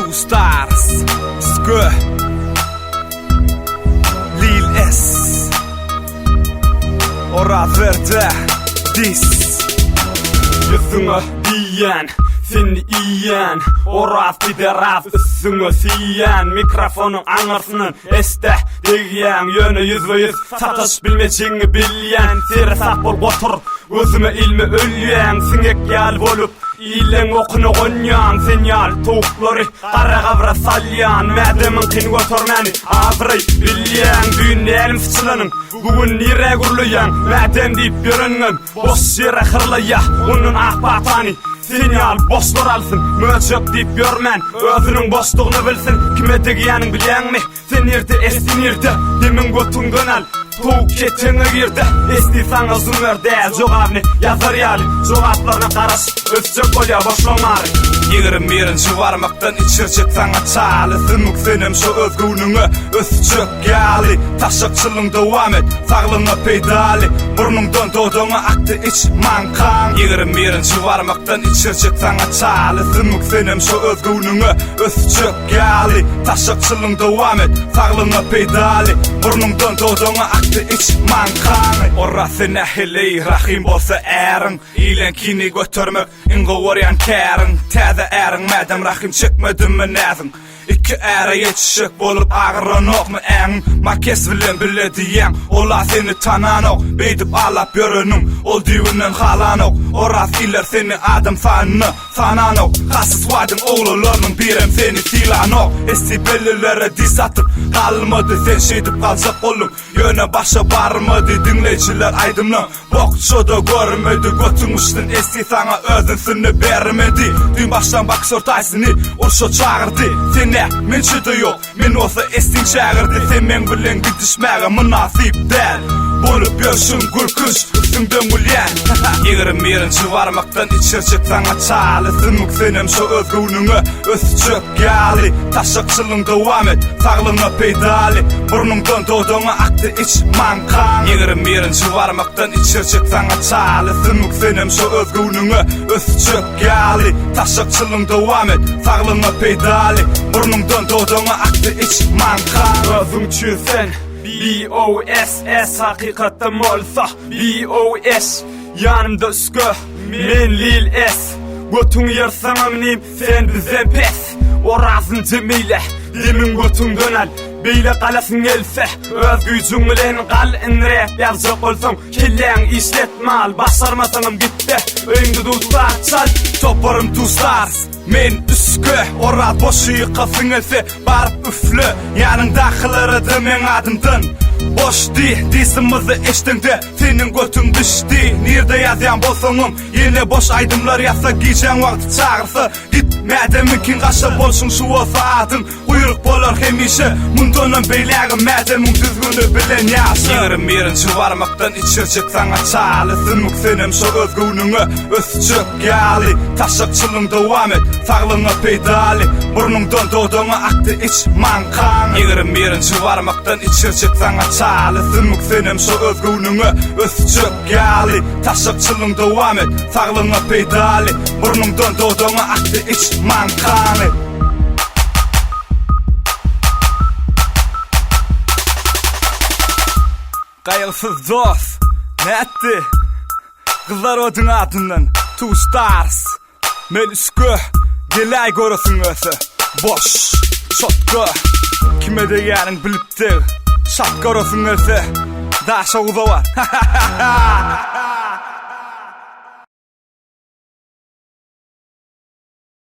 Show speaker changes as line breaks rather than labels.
Two Stars Skö Lil S Oraz Werde Dis
Ýüzüňe diýýän, seni iýýän Oraz pideraz üstüňe siýýän Mikrofonyň aňyrsyndan esde degýäň Ýöne ýüzbe-ýüz sataşyp bilmejegiňi bilýän Seresap bol gotur, gözüme ilme ölýäň Siňek ýaly bolup Illeň okuna gonýan sen ýaly towuklary gara gabra salýan Mädemiňkini götermäni abraý bilýäň Düýn nälim syçylanyň bu gün nirä gürleýäň Mädem diýip ýöreniňem boş ýere hyrlaýa Ondan ak patany sen ýaly boşlar alsyn Möjek diýip ýörmän özüniň boşdugyny bilsin Kime degýäniň bilýäňmi Sen nirde esti nirde demiň götüňden al Towuk keteňe girdi esti saňa zümer däl jogabyny ýazar ýaly jogaplaryna garaş ösjek bolýa boşlaň bary.
21-nji barmakdan içirjek saňa çaly Sümük senem şo öz göwnüňe ösjek ýaly Taşakçylygyň dowam et saglygyňa peýdaly Burnuňdan dodagyňa akdy iç maňkaň 21-nji barmakdan içirjek saňa çaly Sümük senem şo öz göwnüňe ösjek Ýaly, taşakçylygyň dowam et, saglygyňa peýdaly Burnuňdan dodagyňa akdy iç maňkaňy Oraz sen nähili rahym bolsa äriň Ileňkini götermek iň gowy görýän käriň Täze äriň mädem rahym çekmedimi näziň Iki äre ýetişjek bolup agyranokmy äňiň Makes bilen bile diýýäň ola seni tananok Beýdip alap ýöreniň ol düýbünden halanok Oraz iller seni adam sanyna Sananok, Hasy swadyň oglanlarynyň birem seni sylanok Esti bellilere diss atyp galmady Sen şeýdip galjak bolduň, ýöne başa barmady Diňleýjiler aýdymlaň bokça-da görmedi Götüň uçsun Esti saňa öz ünsüni bermedi Düýn başlan boksör Taýsony urşa çagyrdy Sen nä, mençe-de ýok, Men bolsa Estiň şägirdi Sen meň bilen gidişmäge mynasyp däl Bolup ýörşüň gülkünç üstüňden gülýän 21-nji barmakdan içirjek saňa çaly Sümük senem şo öz göwnüňe ösjek ýaly Taşakçylygyň dowam et saglygyňa peýdaly Burnuňdan dodagyňa akdy iç maňkaň 21-nji barmakdan içirjek saňa çaly Sümük senem şo öz göwnüňe ösjek Ýaly, taşakçylygyň dowam et, saglygyňa peýdaly Burnuňdan dodagyňa akdy iç maňka.
Özüň üçin sen BOSS hakykatdan bolsa BOS Ýanymda üsge men Lil S Götüňi ýyrtsaňam inim sen bizden pes Orazyn Jemile demiň götüňden al Beýle galasyň gelse öz güýjüň bilen gal Indi rap ýazjak bolsaň Kelläňi işlet mal, başarmasaňam gitde öýüňde dutar çal.
Toparym Two Stars, men üsge, Oraz boşy ýykasyň gelse baryp üfle, ýanyňdakylara-da meň adymdan boş diý, disimizi eşdeňde seniň götüň bişdi, nirde ýazýan bolsaňam ýene boş aýdymlar ýazsa gijäň wagty çagyrsa git, Mädemiňkiň gaşa bolşuň şu bolsa adyň. Guýruk bolar hemişe, mundanam beýlägem Mädemiň düzgüni bilen ýaşa. 21-nji barmakdan içirjek saňa çaly, Sümük senem şo öz göwnüňe ösjek ýaly. Taşakçylygyň dowam et, saglygyňa peýdaly. Burnuňdan dodagyňa akdy iç maňkaňy. 21-nji barmakdan içirjek saňa çaly, Sümük senem şo öz göwnüňe ösjek ýaly. Taşakçylygyň dowam et, saglygyňa peýdaly. Burnuňdan dodagyňa akdy iç maňkaňy. Gaýgysyz dost, nätdi? Gyzlar oduň adyndan Two Stars Men üsgö, geläý göresiň gelse Boş, çotga, kime degýäniň bilip deg Şat göresiň gelse, Daşoguza bar Ha-ha-ha-ha!